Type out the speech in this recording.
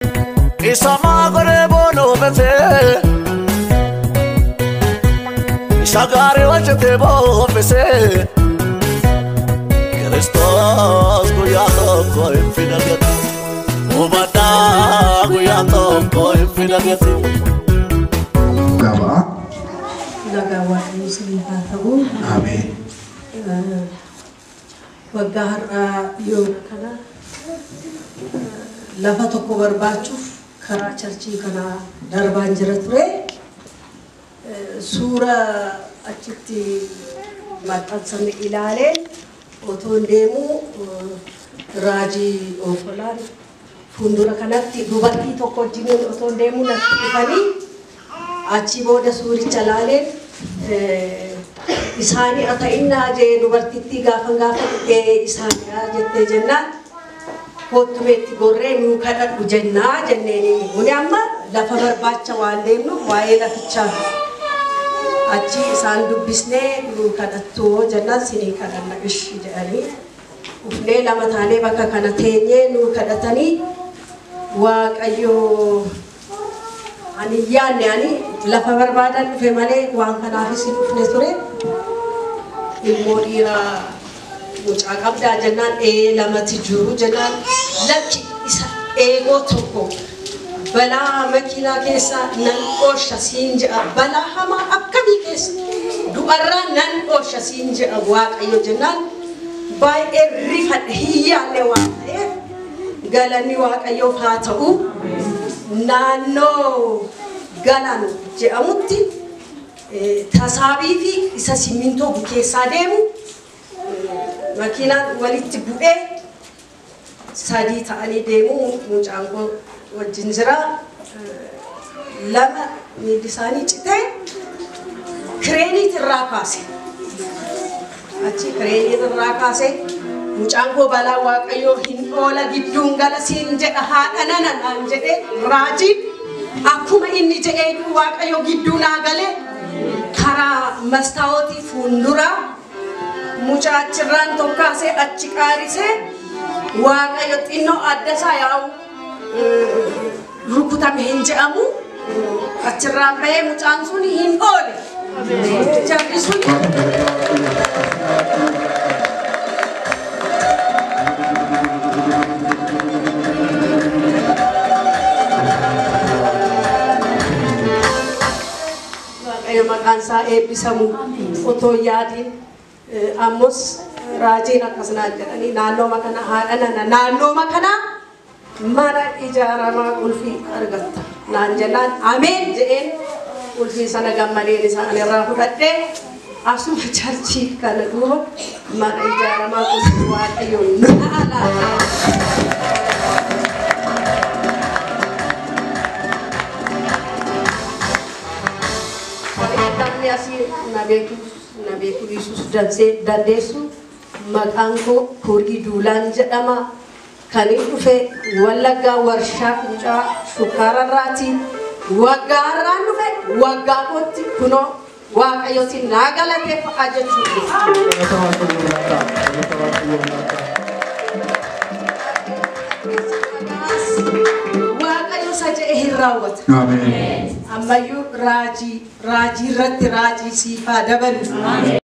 Isama gore bono bete Ishagare wajete bo fese Kristos guyyaa tokko hin fidagati Hubadhaa guyyaa tokko hin fidagati. Gabaa. Nagaa Waaqayyoo isiniif haa ta'u. Ameen. Waggaa har'aa yoona kana lafa tokko barbaachuuf karaa charchii kanaa darbaan jira ture. Suura achitti maxxansame ilaaleen otoo deemuu raajii Okolaan fuuldura kanatti dubartii tokko wajjiniin otoo deemuu natti dhufanii achi booda suuricha ilaaleen isaanii ata innaa jee dubartittii gaafan gaafa isaanii jettee jennaan kottumeetti gorree nuu kadhadhu jennaa jenneeni. Kuni amma lafa barbaacha waan deemnuuf waa'ee lafichaa achi isaan dubbisnee nuu kadhattu jennaan sinii kadhanna ishi jedhanii ufnee lama taanee bakka kana teenyee nuu kadhatanii. Waaqayyo ani yaadne ani lafa barbaadan dhufe malee waan kanaafis hin dhufne ture. Ilmoo dhiiraa mucaa qabdaa jennaan ee lamati jiru jennaan lakki isa eegoo tokko balaa makiinaa keessa nan oolcha siin jedha, balaa hamaa akkamii keessa du'arraa nan oolcha siin jedha Waaqayyo jennaan baay'ee rifadhe hin yaadne waan ta'eef galanni Waaqayyoof haa ta'u. Naannoo Galaan jedhamutti tasaabii fi isa simmintoo bukeessaa deemu makiinaan walitti bu'ee sadii ta'anii deemu. Mucaan koo wajjin jira, lama miilli isaanii citee kireeniit irraa kaase, achi kireeniit irraa kaase. Mucaan koo balaa Waaqayyoo hin oola gidduun gala siin jedha haadha nana naan jedhee raajiin akkuma inni jedhee Waaqayyo gidduu naa galee karaa mastaawotii fuulduraa mucaa achirraan tokkaasee achi qaarisee Waaqayyo xinnoo adda isaa yaa'u rukutame hin jedhamu achirraan bahee mucaan sun hin oole. Jarri sun Waaqayyo maqaan isaa eebbisamu. Otoo yaadiin ammos raajiin akkas naan jedhanii naannooma kana haadha nana naannooma kana mana ijaaramaa qulfii argatta naan jennaan ameen jedheen qulfii sana gammadeen isaan irraa fudhadhee asuma charchii kana duuba mana ijaaramaa qulfii Waaqayyo naa laata. Namni asii na beeku na beeku dhiisuus dandeessu, maqaan koo Kurii Duulaan jedhama. Kan inni dhufe Wallaggaa warshaa Fincaa Shukkaararraati. Waggaa har'aan dhufe waggaa kootti kunoo Waaqayyooti naa galateeffadha jechuudha. Waaqayyo isa jedhe hin raawwata. Ameen. Ammayyuu raajii raajii irratti raajii siifaa dabalu.